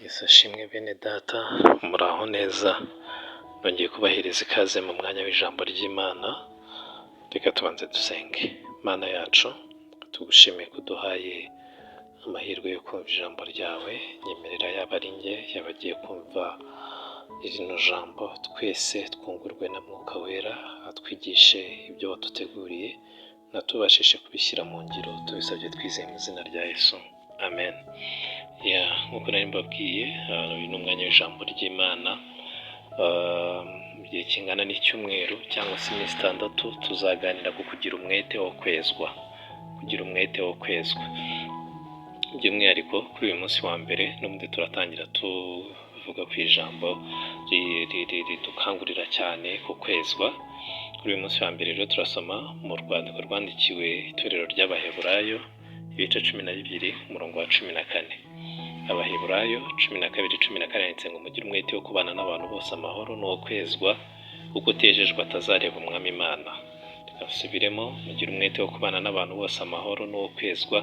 Yesu ashimwe bene data, muraho neza, nongeye kubahereza ikaze mu mwanya w'ijambo ry'Imana, reka tubanze dusenge. Mana yacu, tugushimiye ko uduhaye amahirwe yo kumva ijambo ryawe, nyemerera yaba ari njye, yaba agiye kumva rino jambo, twese twungurwe na Mwuka Wera, atwigishe ibyo waduteguriye, natubashishe kubishyira mu ngiro, tubisabye twizeye mu izina rya Yesu, amen. Yeah, nk'uko nari mbabwiye, uyu ni umwanya w'ijambo ry'Imana. Mu gihe kingana n'icyumweru cyangwa se iminsi 6 tuzaganira ku kugira umwete wo kwezwa, kugira umwete wo kwezwa. By'umwihariko kuri uyu munsi wa mbere n'ubundi turatangira tuvuga ku ijambo ridukangurira cyane ku kwezwa. Kuri uyu munsi wa mbere rero turasoma mu rwandiko rwandikiwe itorero ry'Abaheburayo, ibice 12, umurongo wa 14. Abaheburayo 12:14 handitse ngo: "Mugire umwete wo kubana n'abantu bose amahoro n'uwo kwezwa, kuko utejejwe atazareba Umwami Imana." Reka nsubiremo: mugire umwete wo kubana n'abantu bose amahoro n'uwo kwezwa,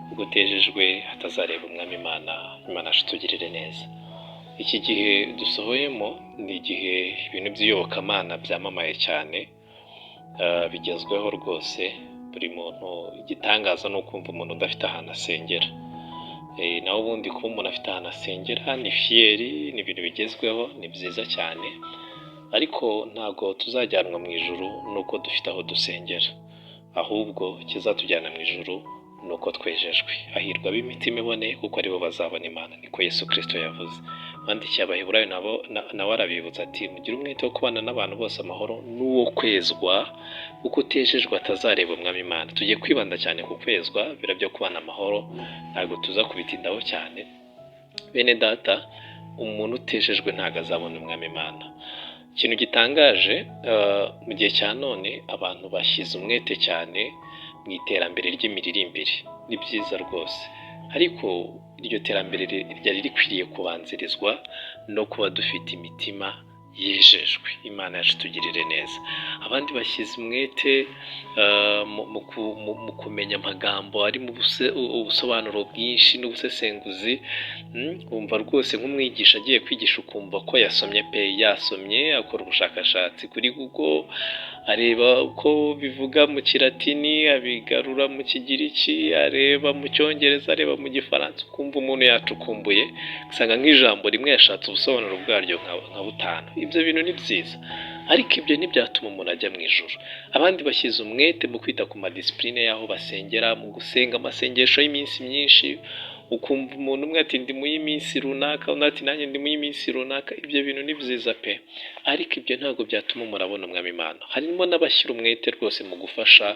kuko utejejwe atazareba Umwami Imana. Imana yacu itugirire neza. Iki gihe dusohoyemo ni igihe ibintu by'iyobokamana byamamaye cyane, bigezweho rwose. Buri muntu, igitangaza ni ukumva umuntu udafite ahantu asengera. Naho ubundi kuba umuntu afite ahantu asengera ni fierté, ni ibintu bigezweho, ni byiza cyane, ariko ntabwo tuzajyanwa mu ijuru nuko dufite aho dusengera, ahubwo ikizatujyana mu ijuru ni uko twejejwe. "Hahirwa ab'imitima iboneye, kuko aribo bazabona Imana," niko Yesu Kirisito yavuze. Bandikiye Abaheburayo nabo nawe arabibutsa ati: "Mugire umwete wo kubana n'abantu bose amahoro n'uwo kwezwa, kuko utejejwe atazareba Umwami Imana." Tugiye kwibanda cyane ku kwezwa, biriya byo kubana amahoro ntabwo tuza kubitindaho cyane. Bene data, umuntu utejejwe ntabwo azabona Umwami Imana. Ikintu gitangaje, mu gihe cya none abantu bashyize umwete cyane mu iterambere ry'imiririmbire. Ni byiza rwose, ariko iryo terambere ryari rikwiriye kubanzirizwa no kuba dufite imitima yejejwe. Imana yacu itugirire neza. Abandi bashyize umwete mu kumenya amagambo ari mu ubusobanuro bwinshi n'ubusesenguzi. Wumva rwose nk'umwigisha agiye kwigisha, ukumva ko yasomye pe, yasomye, akora ubushakashatsi kuri Google, areba uko bivuga mu Kilatini, abigarura mu Kigiriki, areba mu Cyongereza, areba mu Gifaransa, ukumva umuntu yacukumbuye, usanga nk'ijambo rimwe yashatse ubusobanuro bwaryo nka butanu. Ibyo bintu ni byiza, ariko ibyo ntibyatuma umuntu ajya mu ijuru. Abandi bashyize umwete mu kwita ku ma discipline y'aho basengera, mu gusenga amasengesho y'iminsi myinshi, ukumva umuntu umwe ati: "Ndi mu y'iminsi runaka," undi ati: "Nanjye ndi mu y'iminsi runaka." Ibyo bintu ni byiza pe, ariko ibyo ntabwo byatuma umuntu abona Umwami Imana. Harimo n'abashyira umwete rwose mu gufasha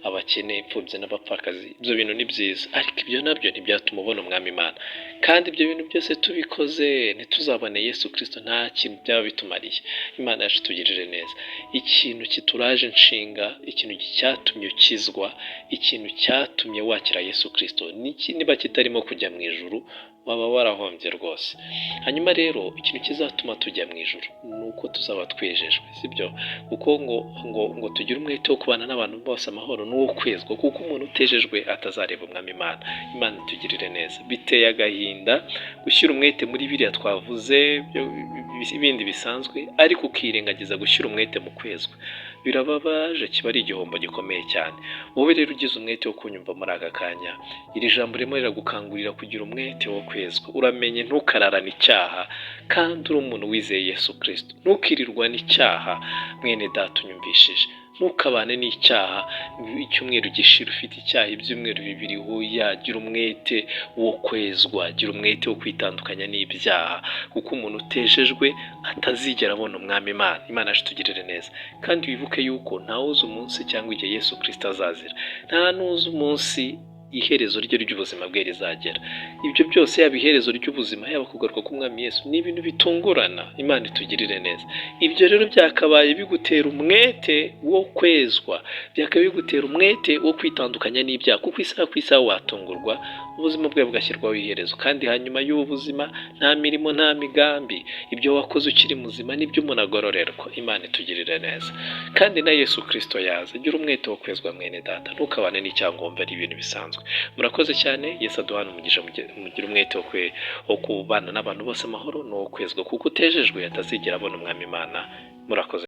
abakene, imfubyi n'abapfakazi. Ibyo bintu ni byiza, ariko ibyo nabyo ntibyatuma ubona Umwami Imana. Kandi ibyo bintu byose tubikoze ntituzabone Yesu Kirisito, nta kintu byaba bitumariye. Imana yacu itugirire neza. Ikintu kituraje inshinga, ikintu cyatumye ukizwa, ikintu cyatumye wakira Yesu Kirisito, niba kitarimo kujya mu ijuru, waba warahombye rwose. Hanyuma rero ikintu kizatuma tujya mu ijuru ni uko tuzaba twejejwe, sibyo? Kuko ngo tugire umwete wo kubana n'abantu bose amahoro n'uwo kwezwa, kuko umuntu utejejwe atazareba Umwami Imana. Imana itugirire neza. Biteye agahinda gushyira umwete muri biriya twavuze bindi bisanzwe, ariko ukirengagiza gushyira umwete mu kwezwa. Birababaje, kiba ari igihombo gikomeye cyane. Wowe rero ugize umwete wo kunyumva muri aka kanya, iri jambo ririmo riragukangurira kugira umwete wo kwezwa. Uramenye ntukararane icyaha kandi uri umuntu wizeye Yesu Kirisito. Ntukirirwane icyaha, mwene data unyumvishije. Ntukabane n'icyaha, icyumweru gishira ufite icyaha, ibyumweru 2. Hoya, gira umwete wo kwezwa, gira umwete wo kwitandukanya n'ibyaha, kuko umuntu utejejwe atazigera abona Umwami Imana. Imana yacu itugirire neza. Kandi wibuke yuko ntawuzi umunsi cyangwa igihe Yesu Kirisito azazira, nta n'uzi umunsi iherezo rye ry'ubuzima bwe rizagera. Ibyo byose, yaba iherezo ry'ubuzima, yaba kugaruka k'Umwami Yesu, ni ibintu bitungurana. Imana itugirire neza. Ibyo rero byakabaye bigutera umwete wo kwezwa, byakabaye bigutera umwete wo kwitandukanya n'ibyaha, kuko isaha ku isaha watungurwa, ubuzima bwawe bugashyirwaho iherezo. Kandi hanyuma y'ubu buzima nta mirimo, nta migambi. Ibyo wakoze ukiri muzima nibyo umuntu agororerwa. Imana itugirire neza. Kandi na Yesu Kirisito yaza. Gira umwete wo kwezwa, mwene data, ntukabane n'icyangombwa, ari ibintu bisanzwe. bisanzwe. Murakoze cyane. Yesu aduhana umugisha. Mugire umwete wo kubana n'abantu bose amahoro, n'uwo kwezwa, kuko utejejwe atazigera abona Umwami Imana. Murakoze.